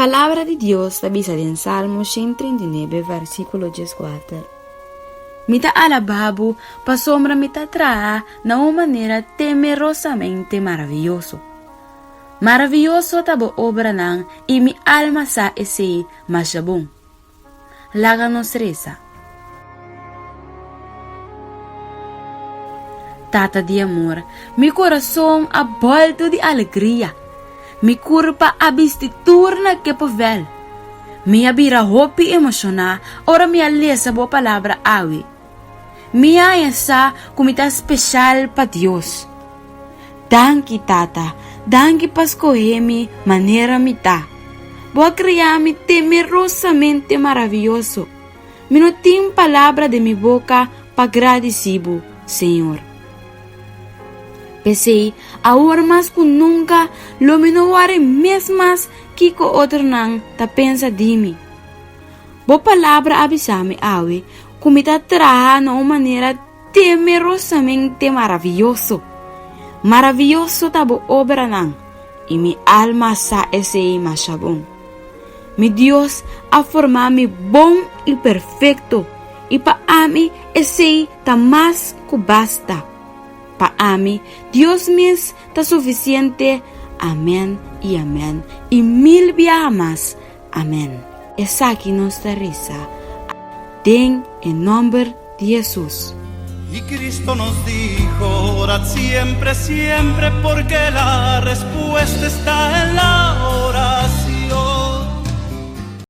Palabra di Dios ta bisa den Salmo 139 versíkulo 14. Mi ta alabá bo pasobra mi ta traha na un manera temerosamente maravioso. Maravioso ta bo obranan i mi alma sa esei masha bon. Laga nos resa. Tata di amor, mi kurason a bòltu di alegria. Mi kurpa a bisti tur na kepovel. Mi a bira hopi emoshoná ora mi a lesa bo Palabra awe. Mi a haña sa ku mi ta speshal pa Dios. Danki, Tata, danki pa skohe mi manera mi ta. Bo a kria mi temerosamente maravioso. Mi no tin palabra den mi boka pa gradisí bo, Señor. P'esei, awor mas ku nunka lo mi no wòri mes mas kiko otronan ta pensa di mi. Bo palabra a bisa mi awe ku mi ta traha na un manera temerosamente maravioso. Maravioso ta bo obranan, i mi alma sa esei masha bon. Mi Dios a forma mi bon i perfekto, i pa ami esei ta mas ku basta. Pa ami, Dios mes ta sufisiente. Amèn i amèn i mil biaha mas. Amèn. Esaki nos ta resa den e nòmber di Hesus. Y Cristo nos dijo, orad siempre, siempre, porque la respuesta está en la oración.